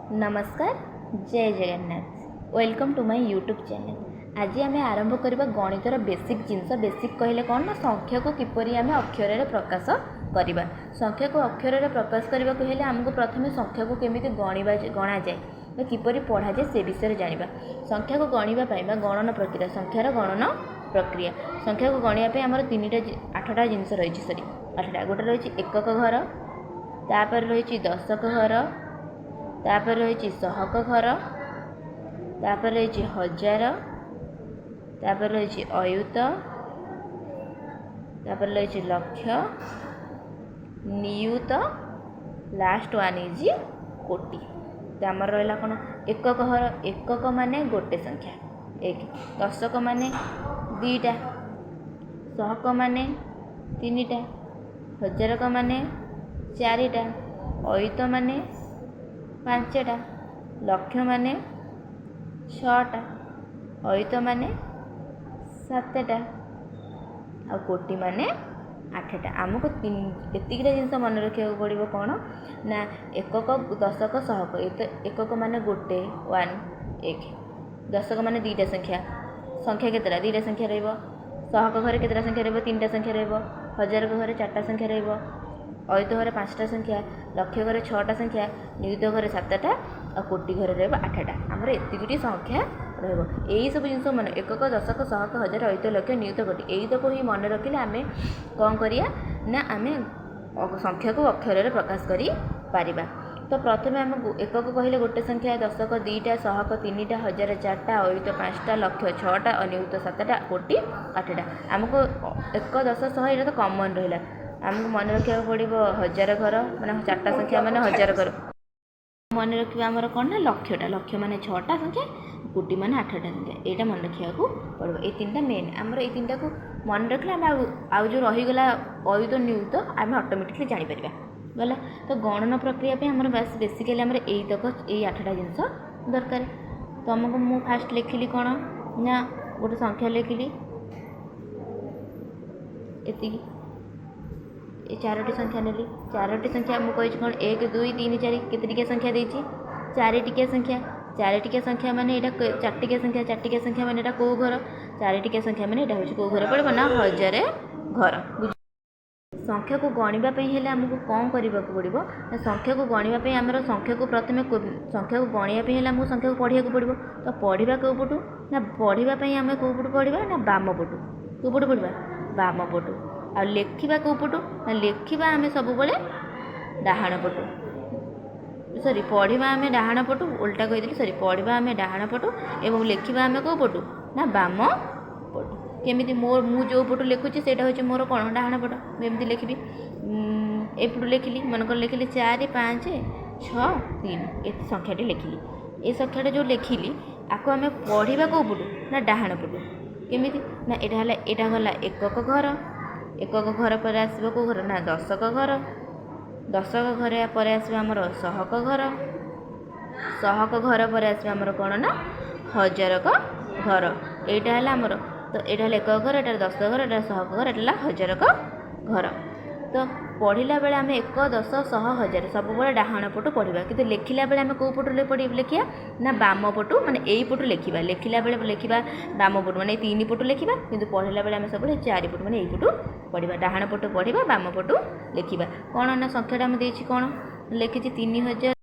ନମସ୍କାର, ଜୟ Jagannath. Welcome to my YouTube channel. ଆଜି ଆମେ ଆରମ୍ଭ କରିବା ଗଣିତର ବେସିକ୍ ଜିନିଷ। ବେସିକ୍ କହିଲେ କ'ଣ ନା ସଂଖ୍ୟାକୁ କିପରି ଆମେ ଅକ୍ଷରରେ ପ୍ରକାଶ କରିବା। ସଂଖ୍ୟାକୁ ଅକ୍ଷରରେ ପ୍ରକାଶ କରିବାକୁ ହେଲେ ଆମକୁ ପ୍ରଥମେ ସଂଖ୍ୟାକୁ କେମିତି ଗଣିବା, ଗଣାଯାଏ ବା କିପରି ପଢ଼ାଯାଏ, ସେ ବିଷୟରେ ଜାଣିବା। ସଂଖ୍ୟାକୁ ଗଣିବା ପାଇଁ ବା ଗଣନ ପ୍ରକ୍ରିୟା, ସଂଖ୍ୟାର ଗଣନ ପ୍ରକ୍ରିୟା। ସଂଖ୍ୟାକୁ ଗଣିବା ପାଇଁ ଆମର ତିନିଟା, ଆଠଟା ଜିନିଷ ରହିଛି, ସରି, 8ଟା। ଗୋଟେ ରହିଛି ଏକକ ଘର, ତାପରେ ରହିଛି ଦଶକ ଘର, ତାପରେ ରହିଛି ଶହକ ଘର, ତାପରେ ରହିଛି ହଜାର, ତାପରେ ରହିଛି ଅୟୁତ, ତାପରେ ରହିଛି ଲକ୍ଷ, ନିୟୁତ, ଲାଷ୍ଟ ୱାନ୍ is କୋଟି। ତ ଆମର ରହିଲା କ'ଣ? ଏକକ ଘର। ଏକକ ମାନେ ଗୋଟେ ସଂଖ୍ୟା, ଏକ। ଦଶକ ମାନେ 2ଟା, ଶହକ ମାନେ 3ଟା, ହଜାରକ ମାନେ 4ଟା, ଅୟୁତ ମାନେ 5ଟା, ଲକ୍ଷ ମାନେ 6ଟା, ଅୟୁତ ମାନେ 7ଟା ଆଉ କୋଟି ମାନେ 8ଟା। ଆମକୁ ଏତିକିଟା ଜିନିଷ ମନେ ରଖିବାକୁ ପଡ଼ିବ। କ'ଣ ନା ଏକକ, ଦଶକ, ଶହକ। ଏକକ ମାନେ ଗୋଟେ, ୱାନ୍, ଏକ। ଦଶକ ମାନେ 2ଟା ସଂଖ୍ୟା। ସଂଖ୍ୟା କେତେଟା? 2ଟା ସଂଖ୍ୟା ରହିବ। ଶହକ ଘରେ କେତେଟା ସଂଖ୍ୟା ରହିବ? 3ଟା ସଂଖ୍ୟା ରହିବ। ହଜାରକ ଘରେ 4ଟା ସଂଖ୍ୟା ରହିବ। ଅୟୁତ ଘରେ 5ଟା ସଂଖ୍ୟା, ଲକ୍ଷ ଘରେ 6ଟା ସଂଖ୍ୟା, ନିୟୁତ ଘରେ 7ଟା ଆଉ କୋଟି ଘରେ ରହିବ 8ଟା। ଆମର ଏତିକିଟି ସଂଖ୍ୟା ରହିବ। ଏଇସବୁ ଜିନିଷ ମନେ, ଏକକ, ଦଶକ, ଶହକ, ହଜାର, ଅୟୁତ, ଲକ୍ଷ, ନିୟୁତ, କୋଟି, ଏଇତକ ହିଁ ମନେ ରଖିଲେ ଆମେ କ'ଣ କରିବା ନା ଆମେ ସଂଖ୍ୟାକୁ ଅକ୍ଷରରେ ପ୍ରକାଶ କରିପାରିବା। ତ ପ୍ରଥମେ ଆମକୁ ଏକକ କହିଲେ ଗୋଟେ ସଂଖ୍ୟା, ଦଶକ 2ଟା, ଶହକ 3ଟା, ହଜାର 4ଟା, ଅୟୁତ 5ଟା, ଲକ୍ଷ 6ଟା, ନିୟୁତ 7ଟା, କୋଟି 8ଟା। ଆମକୁ ଏକ, ଦଶ, ଶହ ଏଇଟା ତ କମନ୍ ରହିଲା। ଆମକୁ ମନେ ରଖିବାକୁ ପଡ଼ିବ ହଜାର ଘର ମାନେ 4ଟା ସଂଖ୍ୟା, ମାନେ ହଜାର ଘର। ମନେ ରଖିବା ଆମର କ'ଣ ନା ଲକ୍ଷଟା। ଲକ୍ଷ ମାନେ 6ଟା ସଂଖ୍ୟା, କୋଟି ମାନେ 8ଟା ସଂଖ୍ୟା। ଏଇଟା ମନେ ରଖିବାକୁ ପଡ଼ିବ। ଏଇ ତିନିଟା ମେନ୍ ଆମର। ଏଇ ତିନିଟାକୁ ମନେ ରଖିଲେ ଆମେ ଆଉ ଯେଉଁ ରହିଗଲା ଅୟୁତ, ନିୟୁତ, ଆମେ ଅଟୋମେଟିକଲି ଜାଣିପାରିବା। ଗଲା। ତ ଗଣନ ପ୍ରକ୍ରିୟା ପାଇଁ ଆମର ବାସ୍ ବେସିକାଲି ଆମର ଏଇତକ, ଏଇ 8ଟା ଜିନିଷ ଦରକାର। ତୁମକୁ ମୁଁ ଫାଷ୍ଟ ଲେଖିଲି କ'ଣ ନା ଗୋଟେ ସଂଖ୍ୟା ଲେଖିଲି ଏତିକି। ଏ ଚାରୋଟି ସଂଖ୍ୟା ନେଲି। ଚାରୋଟି ସଂଖ୍ୟା ମୁଁ କହିଛି କ'ଣ? ଏକ, ଦୁଇ, ତିନି, ଚାରି। କେତେ ଟିକିଆ ସଂଖ୍ୟା ଦେଇଛି? ଚାରି ଟିକିଆ ସଂଖ୍ୟା। ଚାରି ଟିକିଆ ସଂଖ୍ୟା ମାନେ ଏଇଟା ଚାରିଟିକିଆ ସଂଖ୍ୟା। ଚାରିଟିକିଆ ସଂଖ୍ୟା ମାନେ ଏଇଟା କେଉଁ ଘର? ଚାରି ଟିକିଆ ସଂଖ୍ୟା ମାନେ ଏଇଟା ହେଉଛି କେଉଁ ଘର ପଡ଼ିବ ନା ହଜାରେ ଘର। ସଂଖ୍ୟାକୁ ଗଣିବା ପାଇଁ ହେଲେ ଆମକୁ କ'ଣ କରିବାକୁ ପଡ଼ିବ ନା ସଂଖ୍ୟାକୁ ଗଣିବା ପାଇଁ ଆମର ସଂଖ୍ୟାକୁ ପ୍ରଥମେ, ସଂଖ୍ୟାକୁ ଗଣିବା ପାଇଁ ହେଲେ ଆମକୁ ସଂଖ୍ୟାକୁ ପଢ଼ିବାକୁ ପଡ଼ିବ। ତ ପଢ଼ିବା କେଉଁ ପଟୁ ନା ପଢ଼ିବା ପାଇଁ ଆମେ କେଉଁ ପଟୁ ପଢ଼ିବା ନା ବାମ ପଟୁ। କେଉଁ ପଟୁ ପଢ଼ିବା? ବାମ ପଟୁ। ଆଉ ଲେଖିବା କେଉଁ ପଟୁ ନା ଲେଖିବା ଆମେ ସବୁବେଳେ ଡାହାଣ ପଟୁ। ସରି, ପଢ଼ିବା ଆମେ ଡାହାଣ ପଟୁ। ଓଲଟା କହିଦେଲି, ସରି। ପଢ଼ିବା ଆମେ ଡାହାଣ ପଟୁ ଏବଂ ଲେଖିବା ଆମେ କେଉଁ ପଟୁ ନା ବାମ ପଟୁ। କେମିତି? ମୁଁ ଯେଉଁ ପଟୁ ଲେଖୁଛି, ସେଇଟା ହେଉଛି ମୋର କ'ଣ? ଡାହାଣ ପଟ। ମୁଁ ଏମିତି ଲେଖିବି। ଏପଟୁ ଲେଖିଲି, ମନେକର ଲେଖିଲି 4, 5, 6, 3। ଏ ସଂଖ୍ୟାଟି ଲେଖିଲି। ଏ ସଂଖ୍ୟାଟା ଯେଉଁ ଲେଖିଲି, ଆକୁ ଆମେ ପଢ଼ିବା କେଉଁ ପଟୁ ନା ଡାହାଣ ପଟୁ। କେମିତି ନା ଏଇଟା ହେଲା, ଏଇଟା ଗଲା ଏକକ ଘର। ଏକକ ଘର ପରେ ଆସିବ କେଉଁ ଘର ନା ଦଶକ ଘର। ଦଶକ ଘର ପରେ ଆସିବ ଆମର ଶହକ ଘର। ଶହକ ଘର ପରେ ଆସିବ ଆମର କ'ଣ ନା ହଜାରକ ଘର। ଏଇଟା ହେଲା ଆମର, ତ ଏଇଟା ହେଲା ଏକକ ଘର, ଏଇଟା ଦଶକ ଘର, ଏଇଟା ଶହକ ଘର, ଏଇଟା ହେଲା ହଜାରକ ଘର। ତ ପଢ଼ିଲା ବେଳେ ଆମେ ଏକ, ଦଶ, ଶହ, ହଜାର ସବୁବେଳେ ଡାହାଣ ପଟୁ ପଢ଼ିବା। କିନ୍ତୁ ଲେଖିଲା ବେଳେ ଆମେ କେଉଁ ପଟୁ ଲେଖିବା ନା ବାମ ପଟୁ, ମାନେ ଏଇ ପଟୁ ଲେଖିବା। ଲେଖିଲା ବେଳେ ଲେଖିବା ବାମ ପଟୁ, ମାନେ ଏଇ ତିନି ପଟୁ ଲେଖିବା। କିନ୍ତୁ ପଢ଼ିଲା ବେଳେ ଆମେ ସବୁବେଳେ ଚାରି ପଟୁ, ମାନେ ଏଇ ପଟୁ ପଢ଼ିବା। ଡାହାଣ ପଟୁ ପଢ଼ିବା, ବାମ ପଟୁ ଲେଖିବା। କ'ଣ ନା ସଂଖ୍ୟାଟା ମୁଁ ଦେଇଛି କ'ଣ ଲେଖିଛି? 3000